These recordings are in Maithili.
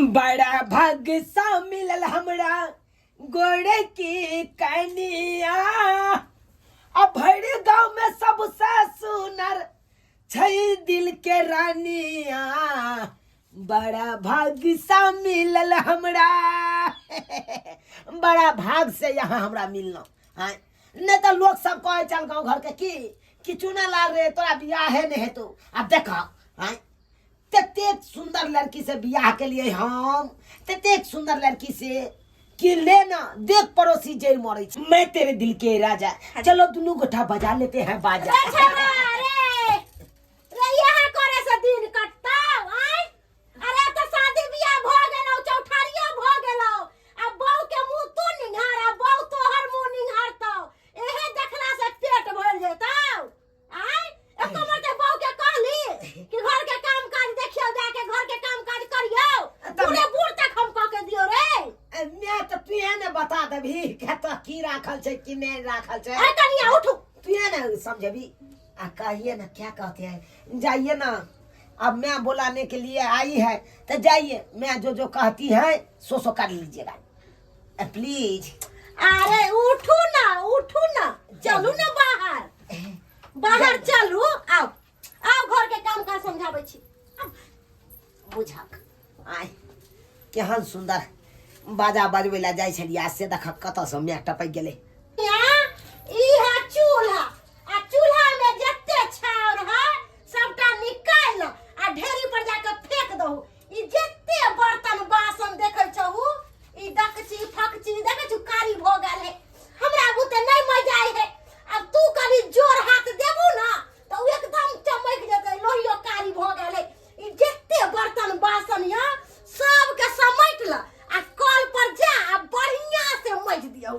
बड़ा भाग्य सा मिलल हमरा गोरे की कनिया आ भरि गाँव में सबसे सुनर छै दिल के रानिया बड़ा भाग्य सा मिलल हमरा। बड़ा भाग से यहाँ हमरा मिलना हाँ। नहीं तो लोग सब कहे चल गाँव घर के की कि चुना लाल रे तोरा बियाह है नहीं हेतौ। अब देखा हाँ, ततेक सुंदर लड़की से बियाह के लिए हम, ततेक सुंदर लड़की से कि ले ना देख पड़ोसी जेल मरे छै। मैं तेरे दिल के राजा। चलो दुनू गोटा बजा लेते हैं बाजा। रे रे रे यहाँ करे से दिन कटता आय। अरे तो शादी बियाह भ गेलौ, चौठारियो भ गेलौ, आ बहू के मुंह तू निहार आ बहू तोहर मुंह निहारतौ, एहे देखला से पेट भर जेतौ आय। एको मरते बहू के कहली कि घर के काम काज देखियो, जाके घर के काम काज करियो, पूरे बूढ़ तक हम कह के दियो रे। मैं तो तू ने बता देबी के तो की राखल छै की नहीं राखल छै। अरे कनिया उठू, तू ने समझबी आ कहिए ना क्या कहते हैं, जाइए ना अब मैं बुलाने के लिए आई है तो जाइए, मैं जो जो कहती है सो सो कर लीजिएगा प्लीज। अरे उठू ना, उठू ना, चलू ना बाहर, बाहर चलू, आओ आओ घर के काम काज समझाबै छी। बुझक आय केहन सुंदर बाजा बजबै ला जाइ छलियै, से देखक कतऽ से my टपकि गेलै। ई है चूल्हा, आ चूल्हा में जते छाउर है सबटा निकालि ल आ ढेरी पर जाके फेंक दहु। ई जते बर्तन बासन देखै छहु, ई दकची फकची देखै छु कारी भ गेल है, हमरा बुते नहीं मजा आइ है। अब तू कभी जोर हाथ देबू ना तो उ एकदम चमक जेतै, लोहियो कारी भ गेल है। ई जते बर्तन बासन या सबके समेट ल आ कल पर जा आ बढ़िया से मज दियौ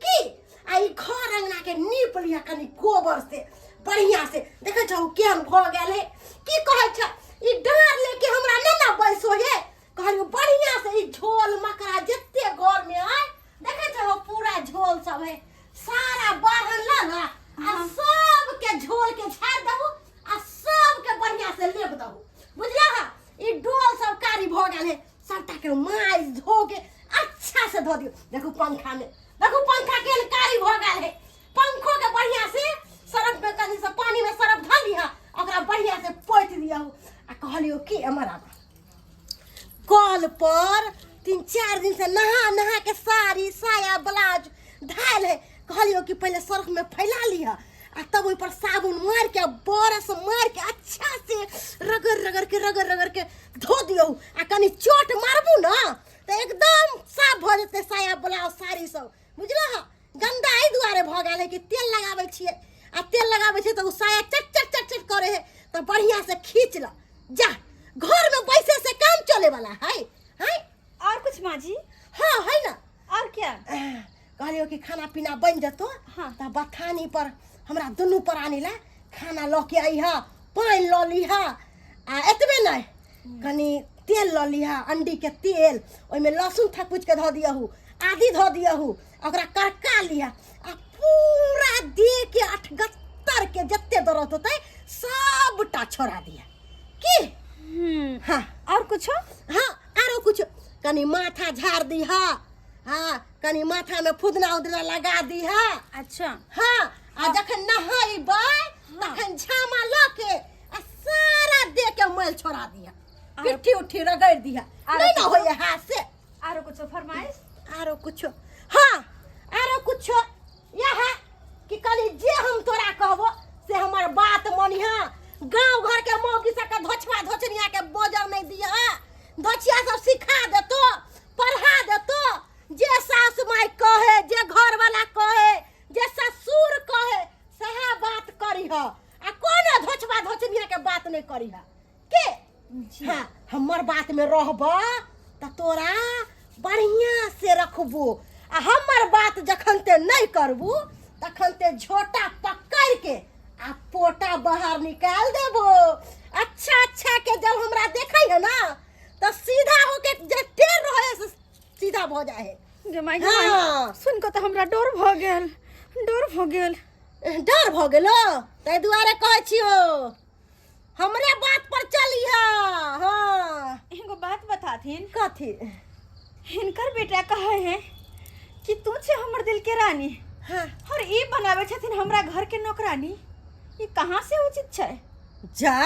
की। आ ई घर अंगना के नीप लिया कनी गोबर से बढ़िया से, देखै छौ केहन भ गेल है। की कहै छ ई डाँर लेके हमरा नहि ने बैसो हे, कहलियो बढ़िया से ई झोल मकरा जते घर में है देखै छौ पूरा झोल सब है, सारा बारहन ल ल आ सबके झोल के झाड़ दहु आ सबके बढ़िया से लेप दहु, बुझला हा। ई डोल सब कारी भ गेल है, सबटा के माइज धो के अच्छा से धो दियो। देखू पंखा में, देखू पंखा केहन कारी भ गेल है, पंखो के बढ़िया से सरफ में कनी से पानी में सरफ धऽ लिहा, ओकरा बढ़िया से पोति दियौ। आ कहलियो कि एम्हर आब, कल पर 3-4 दिन से नहा नहा के साड़ी साया ब्लाउज धायल है, कहलियो कि पहले सरफ में फैला लिहा आ तब ओहि पर साबुन मार के बरस मार के अच्छा से रगड़ रगड़ के रगड़ रगड़ के धो दियौ। आ कनी चोट मारबू ना तो एकदम साफ भऽ जेतै साया ब्लाउज साड़ी सब, बुझलह। गंदा एहि दुआरे भऽ गेल है कि तेल लगाबै छियै आ तेल लगाबै छियै तऽ ओ साया चट चट चट चट करे है, तऽ बढ़िया से खींच ल जा। घर में बैसे से काम चले वाला है, है। और कुछ माँ जी? हाँ है ना। और क्या? कहलियो कि खाना पीना बन जतो। हाँ। तऽ बथानी पर हमरा दुनू प्राणी ला खाना लऽ के अइहा, पानि लऽ लिहा, आ एतबे नहि कनी तेल लऽ लिहा, अंडी के तेल, ओहिमे लहसुन थकुचि के धऽ दियहु, आदि धऽ दियहु, ओकरा करका लिहा आ पूरा देह के अठगत्तर के जते दर्द होतै सबटा छोड़ा दिहा की। हाँ। और कुछो? हाँ आरो कुछ, कनी माथा झाड़ दिहा, हाँ कनी माथा में फुदना उदना लगा दिहा। अच्छा। हाँ आ जखन नहाइबै तखन झामा लऽ के आ सारा देह के मैल छोड़ा दिहा, पिट्ठी उट्ठी रगड़ दिहा, नहीं ना होइए हाथ से। आरो कुछो फरमाइश? आरो कुछो? हाँ आरो कुछो यह है कि कनी जे हम तोरा कहबो से हमर बात मानिहा, गांव घर के मौगी सबके धोछवा धोछनिया के बजर नहीं दिया, धोछिया सब सिखा देतो पढ़ा देतो, जे सास माय कहे जे घर वाला कहे जे ससुर कहे सएह बात करीह आ कोनो धोछवा धोछनिया के बात नहीं करीह के। हाँ हमर बात में रहब त तोरा बढ़िया से रखबो आ हमर बात जखन ते नहीं करबू तखन ते झोटा पकड़ के आ पोटा बाहर निकाल देबो। अच्छा अच्छा के जब हमरा देखै है ना त सीधा होके जे टेढ़ रहे से सीधा भ जाए है। गे माय, गे माय। हाँ। सुन के त हमरा डर भ गेल, डर भ गेल। डर भ गेलो ताहि दुआरे कहै छियो हमरे बात पर चलिह। हाँ। एगो एगो बात बताथिन। कथी? हिनकर बेटा कहे है कि तू छे हमर दिल के रानी। हाँ। और ई बनावे छथिन हमरा घर के नौकरानी, ई कहाँ से उचित छै? जा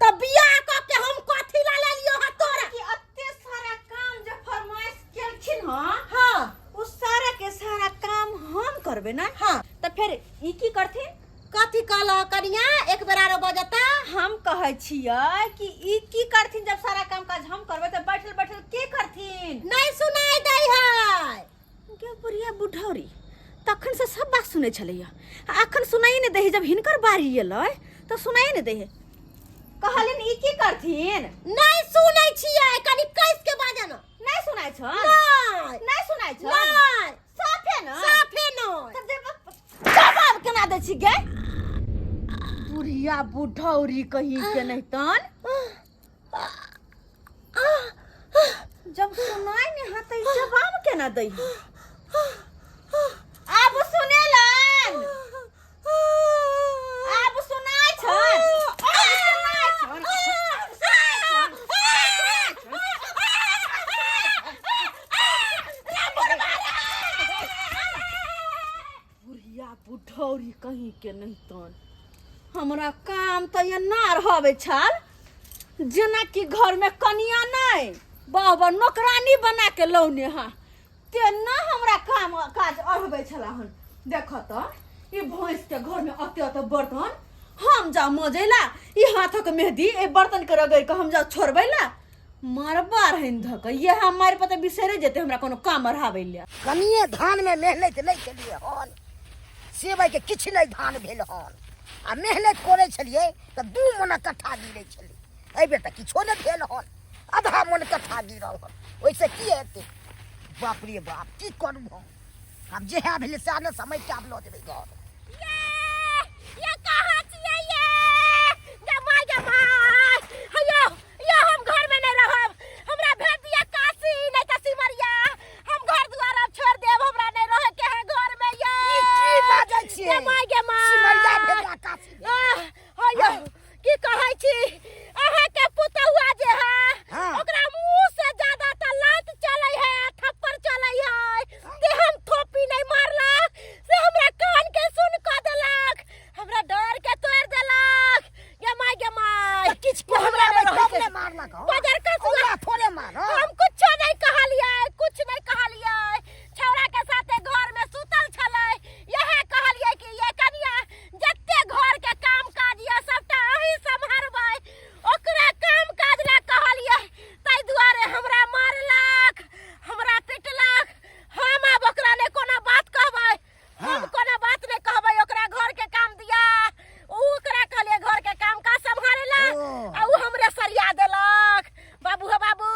त बियाह क के हम कथी ला लेलियो ह तोरा? कि अत्ते सारा काम जे फरमाइश केलखिन हँ, हाँ, उ सारा के सारा काम हम करबे ना? हाँ। त फेर ई की करथिन? कथी कहल कनिया, एक बेर आरो बजता। हम कहै छियै कि ई की करथिन जब सारा काम काज हम करबै तऽ बैठल बैठल के करथिन? नहीं सुनाई दै है। गे बुढ़िया बुढ़ौरी तखन से सब बात सुनै छलैया, आ अखन सुनाई नहि दै है। जब हिनकर बारी एलै तऽ सुनाई नहि दै है। कहलिन ई की करथिन? नहीं सुनै छियै, कनि कस के बाजऽ न। नहीं सुनाई छन? नहीं। नहीं सुनाई छन? नहीं। साफे न? साफे नहीं। तब जवाब केना दै छी गे बुढ़िया बुढ़ौरी कही के नहीं तन? जब सुनाई नहीं हा त जवाब केना दै? आब सुनेलन? आब सुनाई छन? आब सुनाई छन? आब सुनाई छन? बुढ़िया बुढ़ौरी कहीं के नहीं तन। हमरा काम तऽ एना रहबै छल जेना कि घर में कनिया नहीं, बाबा नौकरानी बना के लौने। हाँ, तेना हमरा काम काज अढ़बै छला हन। देख तऽ ई भैंस के घर में अते अते बर्तन हम जाउ मजैला, ई हाथक मेहदी ए बर्तन के रगड़ि के हम जाउ छोड़बै ला। मारबा रहनि धक इएह मारि पता बिसरे जेतै हमरा कोनो काम अढ़ाबै ले। कनिए धानमे मेहनति नहि केलियै हन, सेबैके किछु नहि धान भेल हन। आ मेहनति करै छलियै तऽ 2 मन कट्ठा गिरै छलै, एहिबेर तऽ किछो नहि भेल हन, आधा मन कट्ठा गिरल हन। ओहिसँ की हेतै? बाप रे बाप, की करू हम? आब जएह भेलै सएह ने समझि कऽ आब लऽ जेबै घर। ये कहाँ छियै ये? गे माय, गे माय, हैयो यो, हम घर में नहीं रहब। हमरा भेज दिया काशी नहीं तऽ सिमरिया। हम घर दुआर अब छोड़ देब, हमरा नहीं रहे के है घर में। यो ई की बाजै छियै? गे माय, गे माय। सिमरिया भेजा, काशी भेजा। आह, हैयो की कहै छी, अहाँके पुतहुआ जे है, ओकरा मुंह से ज्यादा तऽ लात चलै है आ थप्पड़ चलै है। तेहन थोपी नहीं मारलक से हमरा कान के सुन कऽ देलक, हमरा डर के तोड़ि देलक। गे माय, गे माय। तऽ किछु ये हमरा कहबै नहि रहै तब के ने मारलक हौ। बजर कसुआ। ओकरा थोड़े मारब। हम कुछो नहीं कहलियै, कुछ नहीं कहलियै। छौड़ा के साथे घर में सुतल छलै, यह कहलियै कि ये कनिया, जते घर के काम काज ये सबटा अहीं सम्हारबै। ओकरा काम काज ला कहलियै, ताहि दुआरे हमरा मारलक, हमरा पिटलक। हम आब ओकरा नहि कोनो बात कहबै। हम कोनो बात नहि कहबै ओकरा। घर के काम दिया, उ ओकरा कहलियै घर के काम काज सम्हारे ला, आ उ हमरे सरिया देलक। बाबू हो बाबू।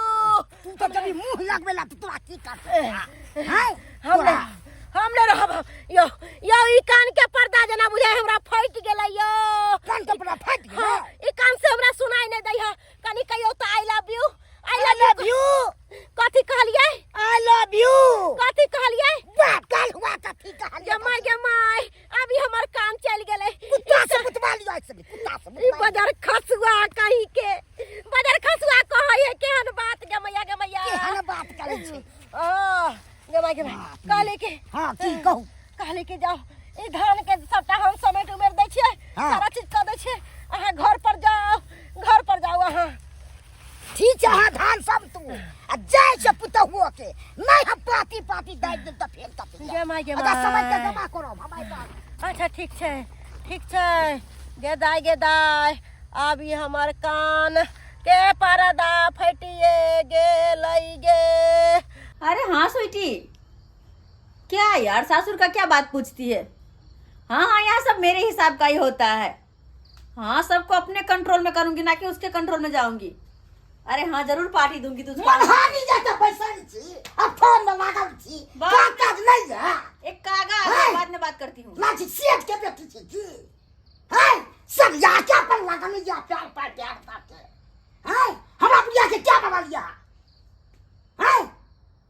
तू तऽ जब मुँह लगबै ला तऽ तोरा की करतै हैं? हम तोरा नहि, हम नहि रहब। यो यो, ई कान के पर्दा जेना बुझाय हमरा फटि गेलै यो। कान के पर्दा फाटि गेलै? हाँ, ई कान से हमरा सुनाई नहि दै है। कनि कहियौ तऽ I love you, I love you. कथी कहलियै? I love you. कथी कहलियै? बाप काल हुआ, कथी कहलियै? गे माय, गे माय, अभी हमर कान चलि गेलै। कुत्ता से मुतवा लियो, ऐसे भी कुत्ता से ई मुतवा लियो। बजर खसुआ कहीं के, बजर खसुआ कहै है केहन बात। गे मैया, गे मैया। केहन बात करै छै? ओ गे माय, गे माय। बाप रे। कहले के हाँ, की कहू? कहले के जाओ, ई धान के सबटा हम समेट उमेट दै छियै, सारा चीज कऽ दै छियै, अहाँ घर पर जाओ, घर पर जाओ अहाँ। ठीक छै, अहाँ धान सब तू आ जाइ छै पुतहुओ के नहीं हम पाती पाती दाबि देब तऽ फेर कथी? गे माय, गे अच्छा समझ के माय। जमा करब हम आइ बात। अच्छा ठीक छै, ठीक छै। गे दाय, गे दाय, आब ई हमर कान के परदा फटिए गेलै गे। अरे हाँ स्वीटी, क्या यार सासुर का क्या बात पूछती है? हाँ हाँ, यहाँ सब मेरे हिसाब का ही होता है। हाँ, सबको अपने कंट्रोल में करूंगी, ना कि उसके कंट्रोल में जाऊंगी। अरे हाँ, जरूर पार्टी दूंगी तुझको। मनहानी जाके बैसल छी आ फोन में लागल छी। बाप काम काज नहीं है। एक कागा है। बाद में बात करती हूँ। ना छी सेठ के बेटी छी की है, सब या क्या पर लागल या प्यार पर प्यार पर के है। हमरा बुढ़िया के क्या बना लिया है?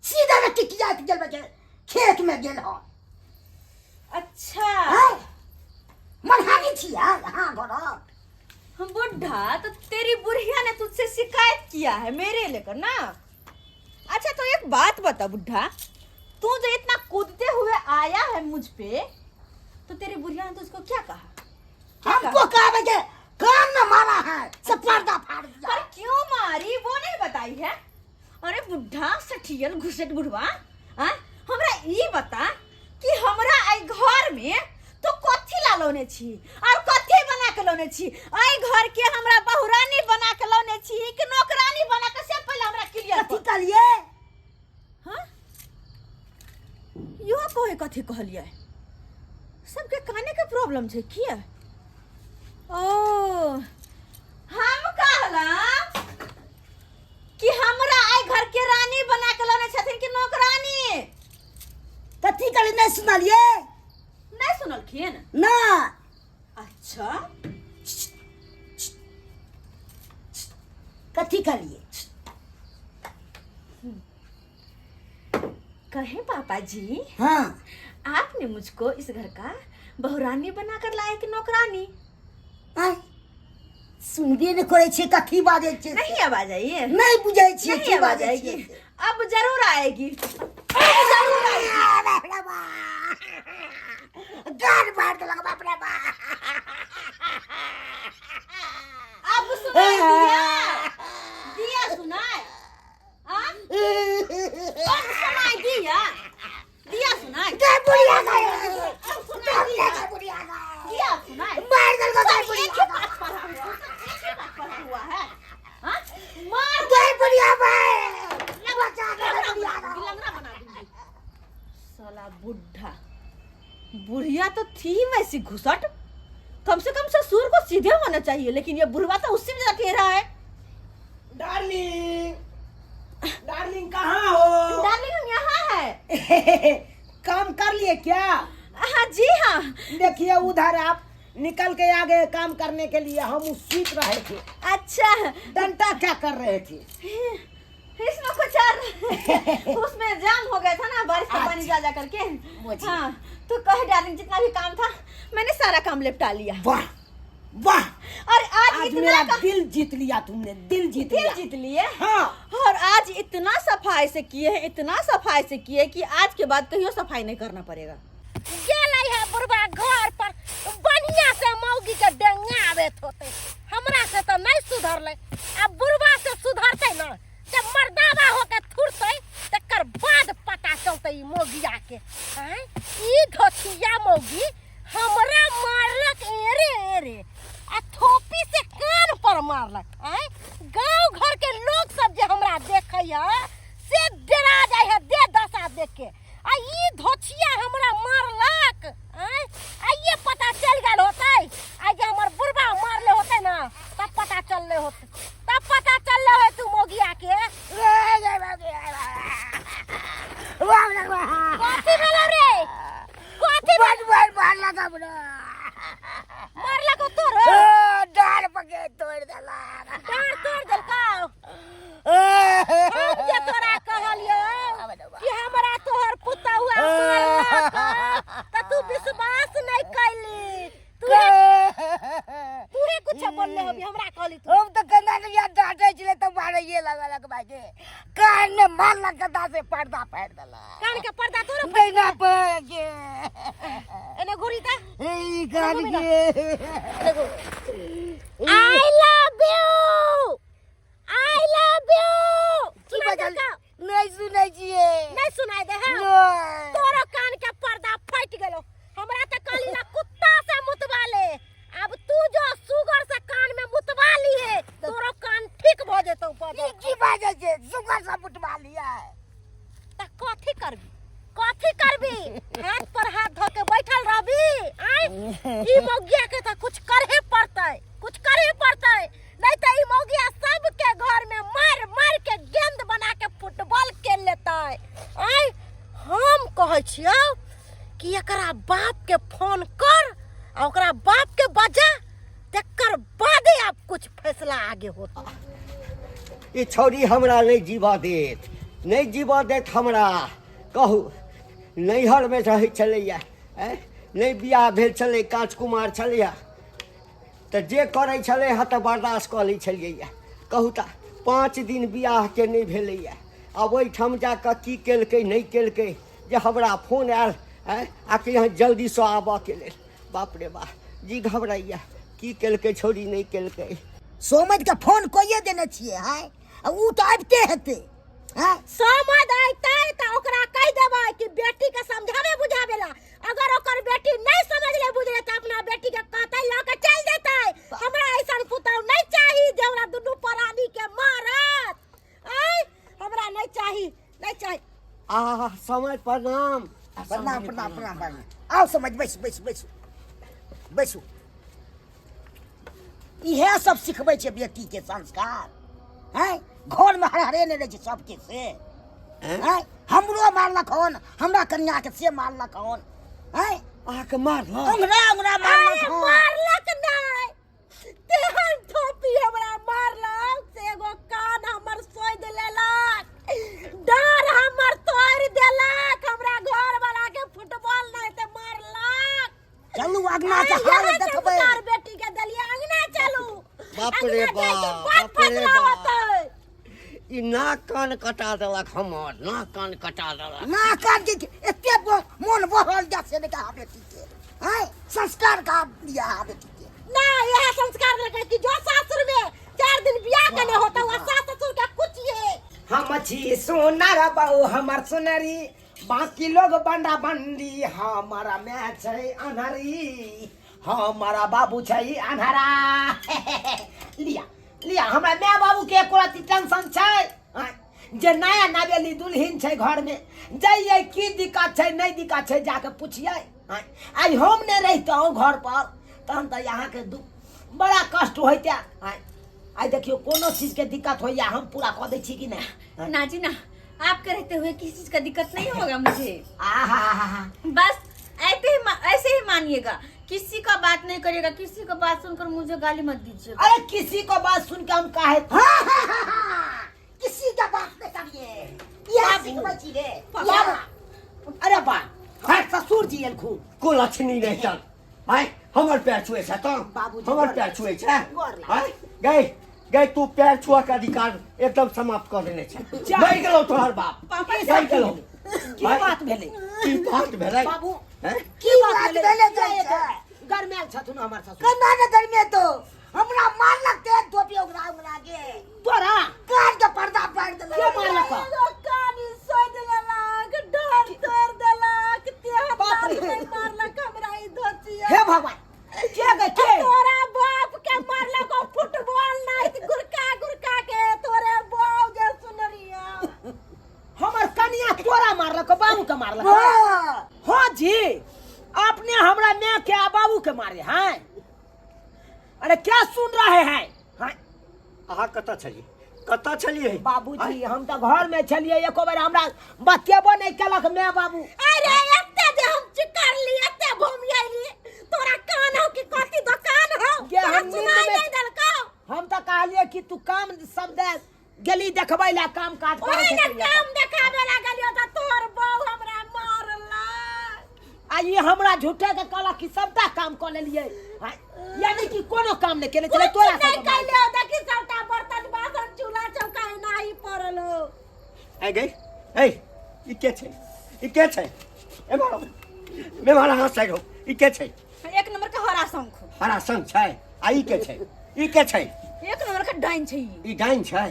सीधे में टिकिया के गेल के खेत में गेल हो। अच्छा है, मनहानी छी है। हाँ, घर। बुढ़ा तो तेरी बुढ़िया ने तुझसे शिकायत किया है मेरे लेकर ना। अच्छा तो एक बात बता बुढ़ा, तू जो इतना कूदते हुए आया है मुझ पे, तो तेरी बुढ़िया ने तुझको क्या कहा? क्या हमको कहा? कहा के कान में मारा है से पर्दा फाड़ दिया। पर क्यों मारी वो नहीं बताई है। अरे बुढ़ा सठियल घुसट बुढ़वा, हाँ हमरा ई बता कि हमरा आई घर में तो कथी ला लौने छी और कथी बना के लौने छी? आई घर के हमरा बहुरानी बना के लौने छी कि नौकरानी बना के, से पहले हमरा क्लियर कथी कहलिए? हाँ यो कहे कथी कहलिए? सबके काने के प्रॉब्लम छै किया? ओ हम कहला कि हमरा आई घर के रानी बना के लौने छथिन कि नौकरानी? कथी कहलिए नहीं सुनलिए? नहीं सुनलखिन? ना। अच्छा कथी कहलिए? कहे पापा जी। हाँ आपने मुझको इस घर का बहुरानी बनाकर लाए कि नौकरानी? आय सुनबे नहि करै छियै कथी बाजै छियै। नहीं आवाज आई है? नहि बुझै छियै नहीं की आवाज बाजै आएगी छियै। अब जरूर आएगी, अब जरूर आएगी। गान मार देलक बाप रे बाप। अब सुनाई दिया? दिया सुनाए? हाँ? अब सुनाई दिया? दिया सुनाए? गै बुढ़िया गै। अब सुनाई दिया? गै बुढ़िया गै। दिया सुनाए? मार देलक गै सब एक बुढ़िया ही गै। पाठ पढ़ा हुआ, सब एक ही पाठ पढ़ा हुआ है। हाँ? मार गै बुढ़िया गै। बचा गै बुढ़िया गै। गिलंगना बना दूंगी साला बुढ़ा। बुढ़िया तो थी वैसी घुसट, कम से कम ससुर को सीधे होना चाहिए, लेकिन ये बुढ़वा तो उससे भी ज्यादा टेढ़ा है। डार्लिंग, डार्लिंग कहाँ हो? डार्लिंग हम यहाँ है। काम कर लिए क्या? हाँ जी हाँ। देखिए उधर आप निकल के आ गए काम करने के लिए, हम सूत रहे थे। अच्छा डंटा क्या कर रहे थे? इसमें कुछ और उसमें जाम हो गया था ना बारिश का पानी जा जा करके। मुझे। हाँ तो कहे डार्लिंग जितना भी काम था मैंने सारा काम निपटा लिया। वाह वाह, और आज आज इतना मेरा दिल जीत लिया तुमने, दिल जीत दिल लिया। जीत लिए। हाँ और आज इतना सफाई से किए हैं, इतना सफाई से किए कि आज के बाद कहियो सफाई नहीं करना पड़ेगा। गेलै है बुढ़बा घर पर बढ़िया से मौगी के डेंगाबैत होतै, हमरा से तऽ नहि सुधरलै। आ बुढ़बा से सुधरतै ना जब मर्दावा होके थुरतै तकर बाद पता चलतै ई मौगिया के। आँय ई धोथिया मौगी हमरा मारलक एरे एरे आ थोपी से कान पर मारलक। आँय गाँव घर के लोग सब जे हमरा देखैया से डरा जाइ है दे दशा देख के। आ ई धोछिया हमरा मारलक। आँय आइए पता चल गेल होतै, आइ जे हमर बुढ़बा मारले होतै ना तब पता चलले होतै, तब पता चलले होय तू मौगिया के। कथी भेलौ रे? कथी मारलक हमरा। मारलक तोरो? डार पके तोड़ देलक। डाँर तोड़ देलकौ? हम जे तोरा कहलियौ कि हमरा तोहर पुतहुआ मारलक त तू विश्वास नहीं कैली। तूहे कुछ बोलले होबी हमरा कहली तू। हम तऽ केना ने यार डांटै छलै तऽ मारैये लगलक भाइके, कान में मारलक गद्दा से पर्दा फाड़ि देलक। कान के पर्दा तोरो बेना पर के एने घुरी त ई कान के एने घुर। I love you, I love you. की सुनाई बजल? देलकौ? नहि सुनै छियै। नहीं सुनाई दे है? नहि। तोरो कान के पर्दा फटि गेलो। हमरा तऽ कहली ना कुत्ता से मुतवा ले, अब तू जो सुगर से कान में मुतवा ली है तोरो कान ठीक भ जेतौ। ई की बाजै छै? सुगर से मुतवा लियै? त कथी करबी, कथी करबी? हाथ पर हाथ धो के बैठल रहबी? आय ई मौगिया के त कुछ करहे पड़तै, कुछ करहे पड़तै, नहीं त ई मौगिया सबके घर में मार मार के गेंद बना के फुटबॉल खेल लेतै। आय हम कहै छियौ कि एकरा बाप के फोन कर आ ओकरा बाप के बजा, तकर बादे आब कुछ फैसला आगे होत। ई छौड़ी हमरा नहि जीबऽ देत, नहि जीबऽ देत हमरा। कहू नैहरमे रहै छलैया, आँय नहि बियाह भेल छलै, काँच कुमार छलैया। तऽ जे करै छलै हँ तऽ बर्दाश्त कऽ लै छलियैए। कहू तऽ 5 दिन बियाहके नहि भेलैए, आब ओहिठाम जा कऽ की केलकै नहि केलकै जे हमरा फोन आयल आँय आ कि अहाँ जल्दीसँ आबऽके लेल। बाप रे बाप, जी घबराइए, की केलकै छौड़ी नहि केलकै। सोमद के फोन कइए देने छियै हाय, आ ऊ तऽ आबिते हेतै। हाँ? समझ अयतै तऽ ओकरा कहि देबै कि बेटी के समझावे बुझावे ला। अगर ओकर बेटी नहीं समझले बुझले तऽ अपना बेटी के कहतै लऽ के चलि जेतै। हमरा ऐसन पुतहु नहीं चाही जे हमरा दुनू प्राणी के मारत। आँय, हमरा नहीं चाही, नहीं चाही। आहा, समझ प्रणाम। प्रणाम प्रणाम प्रणाम प्रणाम। आओ समझ, बैसू बैसू बैसू बैसू। इएह सब सिखबै छै बेटी के संस्कार। हैं, घर में हरहरे नहि रहै छै सबके से। हैं, हमरो मारलक हन, हमरा कन्या के से मारलक हन। हैं, अहाँके मारलक? अंगना अंगना मारलक अरे हन। मारलक नहि, तेहन थोपी हमरा मारलक से एगो कान हमर सोधि लेलक, डाँड़ हमर तोड़ि देलक, हमरा घर वाला के फुटबॉल नहि तऽ मारलक। चलू अगना के आइ हाल इएह देखबै। संस्कार बेटी के देलियै, अंगना चलू। बाप रे अंगना जाइ छै, बाप, बहुत बाप रे फसला बाप। होतै। ई नाक कान कटा देलक हमर, नाक कान कटा देलक। नाक कान के एते मोन बहल जा से नहि कहा बेटी के। हैं, संस्कार कहा दिया हा बेटी के। ना, इएह संस्कार देलकै कि जो सासुर में 4 दिन बियाह के नहि होतौ आ सास ससुर के कुछ ये। हम छी सोनार बहू हमर सुनरी, बाकी लोग बंडा बंडी, हमारा मैं छै अनहरी, हमारा बाबू छै अनहरा। लिया लिया, हमरा my बाबू के एको रत्ती टेंशन छै? आँय, जे नया नवेली दुल्हिन छै घर में, जइयै की दिक्कत छै नहि दिक्कत छै जाके पुछियै। आँय, आइ हम नहि रहितहुँ घर पर तहन तऽ अहाँके बड़ा कष्ट होइते। आँय, आइ देखियौ कोनो चीजके दिक्कत होइया हम पूरा कऽ दै छी कि नहि? ना जी ना, आपके रहते हुए किसी चीज का दिक्कत नहीं होगा मुझे। आहा। बस ऐसे ही मानिएगा, किसी का बात नहीं करिएगा, किसी का बात सुनकर मुझे गाली मत दीजिएगा। अरे किसी को बात सुन के हम काहे? हाँ, हाँ, हाँ, हाँ। किसी का बात नहीं करिए, यह बाबू। सिखबै छी रे। पापा। यह। अरे बा, हर ससुर जी एलखुन। को लक्ष्मी नहीं चल। आय, हमर पैर छुए छै तो। बाबूजी, हमर गोर पैर छुए छै। गोर लाग। आय, गई, गई तू पैर छुआ के अधिकार एकदम समाप्त कर देने छै। जा। मरि गेलौ तोहर बाप। पापा, मरि गेलौ। की आय, बात भेलै? की बात भेलै? बाबू, हैं? की बात भेलै? भेलै? गरमायल छथुन हमर ससुर। केना ने गरमेतो? हमरा मारलक ते टोपी ओकरा ओकरा के। तोरा? कान के पर्दा पाड़ि देलक। के मारलक? एगो कान सोधि लेलक, डाँड़ तोड़ि देलक, तेहन बाप रे। लात नहि मारलक हमरा ई धोतिया। हे भगवान, के गे के? तोरा बाप के मारलक ओ फुटबॉल नाइट गुरका गुरका के, तोरे बाप जे सुनरिया। हमर कनिया तोरा मारलक, बाबू के मारलक? हाँ। हाँ जी, अपने हमरा माय के आ बाबू के मारे हैं। अरे क्या सुन रहे हैं? हाँ। अहाँ कतऽ छलियै? कतऽ छलियै? बाबूजी, हम तऽ घर में छलियै, एको बेर हमरा बतेबो नहि केलक my बाबू। अरे एते जे हम चिकरली, एते घुमियली, तोरा कान हौ कि कथी दोकान हौ? गे, तोरा हम नींद सुनाई में नहि देलकौ? हम तऽ कहलियै कि तू काम सब दे गेली देखबै ला, काम काज करै ओहि छै ने तैया। काम देखाबे ला गेलियो तऽ तोहर बहू हमरा मारलक। आ ई हमरा झूठे के कहलक कि सबटा काम कऽ लेलियै, हाँ, यानी कि कोनो काम नहि केने छलै कुछ तोरा नहि सबके मारलक। कैलियो, देखी सबटा बर्तन बासन चूल्हा चौका एनाही पड़ल हो। ऐ गई, ऐ, ई के छै? ई के छै? ए मारो, मेहमान हाथ साइड हो। ई के छै? एक नंबर के हरा शंख। हरा शंख छै। आ ई के छै? ई के छै? एक नंबर के डाइन छै ई। ई डाइन छै?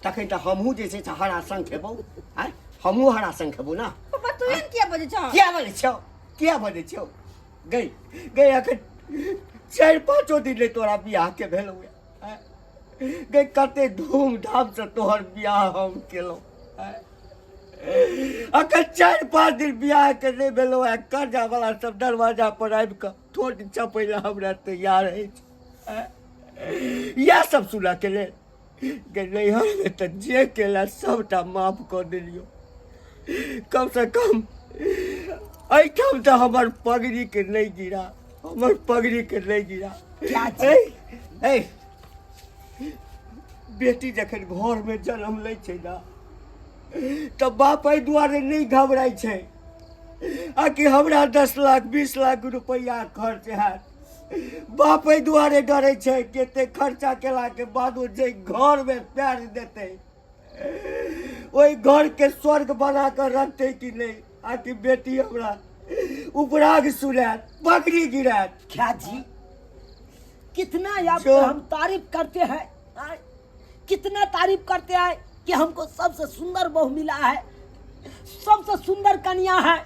तखन तऽ हमहूँ जे छै से हरा शंख हेबौ। आँय, हमहूँ हरा शंख हेबौ ना। पापा, तू एहन किया बजै छह? किया बजै छौ? किया बजै छौ? गई, गई, अखन 4-5 दिन ले तोरा बियाह के भेलौ आँय। गई, कते धूमधाम से तोहर बियाह हम केलहुँ। आँय, अखन 4-5 दिन बियाह के नहि भेलौ आ कर्जा वाला सब दरवाजा पर आबि कऽ ठोट चपै लए हमरा तैयार अछि। आँय, इएह सब सुनऽ के लेल गे नैहरमे तऽ जे केला सबटा माफ कऽ देलियौ, कम से कम एहिठाम तऽ हमर पगड़ीके नहि गिरा, हमर पगड़ीके नहि गिरा। क्या चीज? ऐ, ऐ, बेटी जखन घरमे जन्म लै छै ने तऽ बाप एहि दुआरे नहि घबराइ छै आ कि हमरा 10 लाख 20 लाख रुपैआ खर्च हैत। बाप एहि दुआरे डरै छै कि एते खर्चा केलाके बादो जे घरमे पैर देतै ओहि घरके स्वर्ग बना कऽ रखतै कि नहि, आकि बेटी हमरा उपराग सुनायत, पगड़ी गिरायत। क्या जी, कितना आप जो- हम तारीफ करते हैं, आय, कितना तारीफ करते हैं कि हमको सबसे सुंदर बहू मिला है, सबसे सुंदर कन्या है।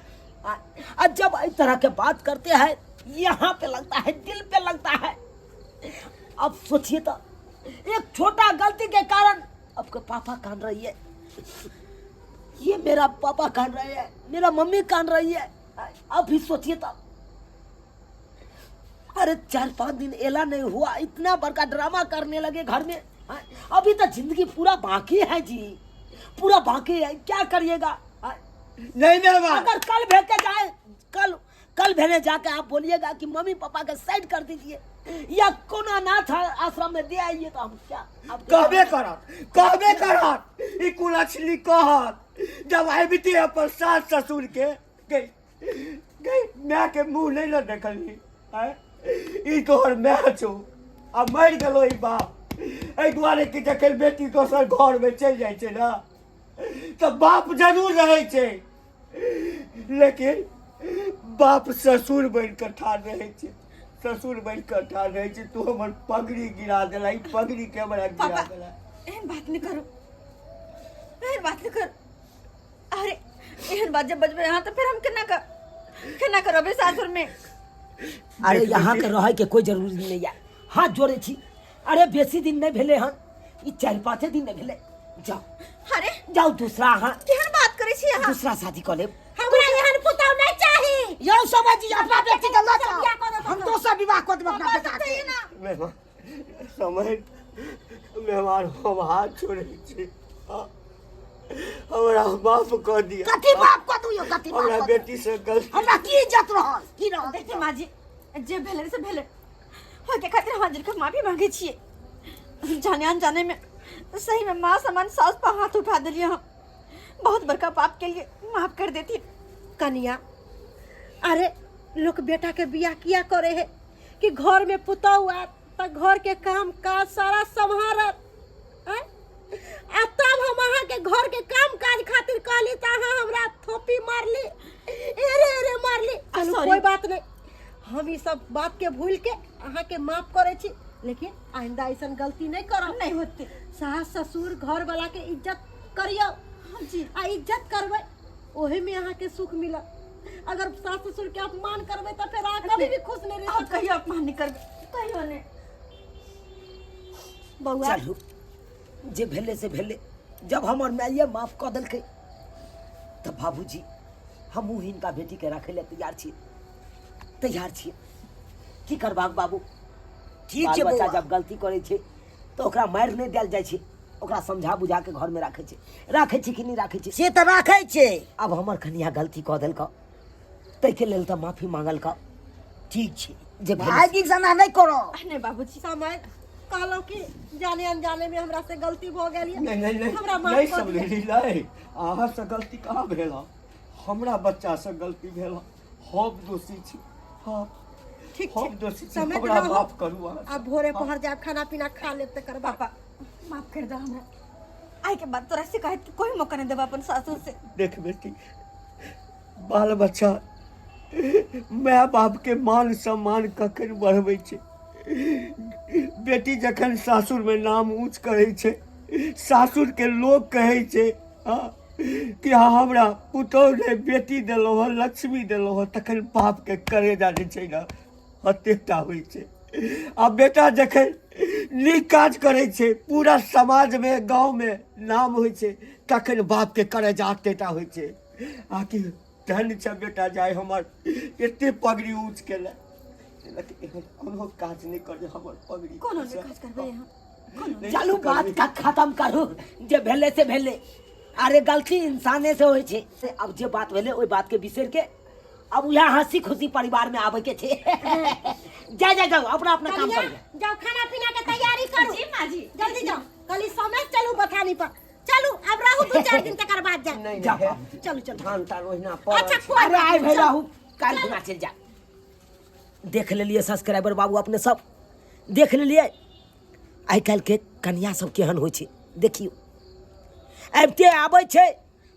आय, और जब इस तरह के बात करते हैं, यहाँ पे लगता है, दिल पे लगता है। अब सोचिए तो एक छोटा गलती के कारण आपके पापा कान रही है, ये मेरा पापा कान रहे हैं, मेरा मम्मी कान रही है। अब भी सोचिए तो, अरे 4-5 दिन एला नहीं हुआ, इतना बड़का ड्रामा करने लगे घर में। हाँ, अभी तो जिंदगी पूरा बाकी है जी, पूरा बाकी है, क्या करिएगा? हाँ, नहीं मेहमान, अगर कल भेज के जाए, कल कल भेजे जाके आप बोलिएगा कि मम्मी पापा के साइड कर दीजिए या कोनो अनाथ आश्रम में दे आइए, तो हम क्या आप कहबे करत, कहबे करत, ई कुलक्षणी कहत जब आबिते अपन सास ससुर के गई गई माय के मुंह नहीं न देखली, आँय? ई तोहर माय छौ आ मरि गेलो ई बाप। एहि दुआरे कि जखन बेटी दोसर घर में चलि जाइ छै ने तऽ बाप जरूर रहै छै, लेकिन बाप ससुर बनि कऽ ठाढ़ रहै छै, ससुर बनि कऽ ठाढ़ रहै छै। तू हमर पगड़ी गिरा देला, ई पगड़ी के हमरा गिरा पापा देला। एहन बात नहीं करू, एहन बात नहीं करू। अरे एहन बात जब बजबे अहाँ तऽ फेर हम केना कर केना करबै सासुर में? अरे यहाँ के रहे के कोई जरूरी नहीं है, हाथ जोड़े छी। अरे बेसी दिन नहीं भेले हन, ई 4-5 दिन नहीं भेले, जाओ। अरे जाओ दूसरा, हाँ केहन बात करै छी अहाँ? दूसरा शादी कर लेब। हमरा एहन पुतहु नहीं चाही। यौ समझ जी, अपना बेटी के लऽ जाओ, बियाह कऽ देतौ। हम दोसर विवाह कऽ देब अपना पापा बेटा के। सुनतै ना। मेहमान समय मेहमान, हम हाथ छोड़ै छी, हमरा माफ कऽ दिअ। कथी माफ कऽ दू यौ, कथी माफ हमरा कऽ दू? बेटी से गलती। हमरा की इज्जत रहल, की रहल? देखिए माँ जी, जे भेलै से भेलै, ओहिके खातिर हम के माफी मांगे छियै। जाने अनजाने में सही में माँ समान सास पर हाथ उठा दिलियै हम, बहुत बड़का पाप के लिए माफ कर देती। कनिया, अरे लोग बेटा के बियाह किया करे है कि घर में पुतहु आत त घर के काम काज सारा सम्हारत, आँय? आ तब हम अहाँ के घर के काम काज खातिर कहली त अहाँ हमरा थोपी मारली, एरे एरे मारली। चलू sorry। कोई बात नहीं, हम ई सब बात के भूल के अहाँ के माफ करे छी, लेकिन आइंदा ऐसन गलती नहीं करब। नहीं होते। सास ससुर घर वाला के इज्जत करियो जी। आ इज्जत करबै ओही में अहाँ के सुख मिलत। अगर सास ससुर के अपमान करबै तऽ फेर अहाँ कभी भी खुश नहीं रह आप कहियो अपमान नहीं करबै, कहियो नहीं। बउआ। चलू जे भेलै से भेलै, जब हमर माइए माफ कऽ देलकै तऽ बाबूजी हमहूँ हिनका बेटीके राखै लए तैयार छी, तैयार छी। की करबाक बाबू, ठीक बाल छै बच्चा बौआ। जब गलती करै छै तऽ ओकरा मारि नहि देल जाइ छै, ओकरा समझा बुझा के घरमे राखै छै। राखै छै कि नहि राखै छै? से तऽ राखै छै। आब हमर कनिया गलती कऽ देलक, ताहिके लेल तऽ माफी मांगलक। ठीक छै जे भेल। भागि सना नहि करो। नहीं बाबूजी। समय कहलहुँ कि जाने अनजाने में हमरा से गलती भऽ गेल यऽ। नहीं नहीं नहीं, हमरा माफ नहीं कऽ सब दिअ। नहीं नहीं, अहाँ से गलती कहाँ भेल? हमरा बच्चा से गलती भेल, हम दोषी छी। हाँ ठीक हम छै, दोषी छी, समय हमरा रहू। माफ करू अहाँ। आब भोरे पहर जायब, खाना पीना खा लेब तकर बाद। पापा माफ कर दो हमरा, आइ के बाद तोरा शिकायत के कोई मौका नहीं देबा अपन सासुर से। देख बेटी, बाल बच्चा माय बाप के मान सम्मान कखन बढ़बै छै? बेटी जखन सासुर में नाम ऊँच करै छै, सासुर के लोग कहै छै हाँ, कि हाँ हमरा पुतोहु ने बेटी देलहुँ हँ, लक्ष्मी देलहुँ हँ, तखन बाप के करेजा जे छै ने हतेटा होइ छै। आ बेटा जखन नीक काज करै छै, पूरा समाजमे गाँवमे नाम होइ छै, तखन बापके करेजा हतेटा होइ छै। आकि धन्य छै बेटा जाय हमर एते पगड़ी ऊँच केले, लेकिन एहन कोनो काज नहि करे हमर पगड़ी। कोनो नहि काज करबै अहाँ, कोनो। चलू बात का खत्म करू, जे भेलै से भेलै। अरे गलती इंसाने से होइ छै, से अब जे बात भेलै ओहि बात के बिसरि के अब उएह हंसी खुशी परिवार में आबे के छै। जा जा जाओ, अपना अपना काम कनिया, करिए। जाओ खाना पीना के तैयारी करू। जी माँ जी। जल्दी जाओ, कल समय चलू बथानी पर चलू, अब रहू 2-4 दिन तकर बाद जाए। नहीं जाओ। नहीं, चलू चलू। धान तान ओहिना पड़ल अच्छा छै। कोई अरे आइ बात नहीं, भेल चलू। रहू, काल्हि खुना चलि जा। देख लेलियै सब्सक्राइबर बाबू अपने सब देख लेलियै आइ काल्हिके कनिया सब केहन होइ छै। देखियौ आबिते आबै छै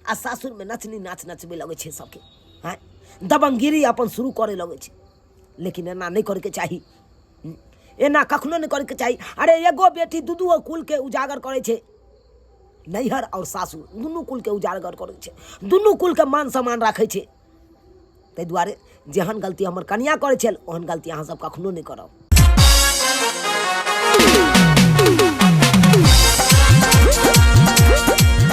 आ सासुरमे नचनी नाच नचबै लगै छै सबके, आँय दबंगगिरी अपन शुरू करै लगै छै। लेकिन एना नहि करैके चाही, एना कखनो नहि करैके चाही। अरे एगो बेटी दू दू गो कुलके उजागर करै छै, नैहर आओर सासुर दुनू कुलके उजागर करै छै, दुनू कुलके मान सम्मान राखै छै। ताहि दुआरे जेहन गलती हमर कनिया करै छल ओहन गलती अहाँ सब कखनो नहि करब।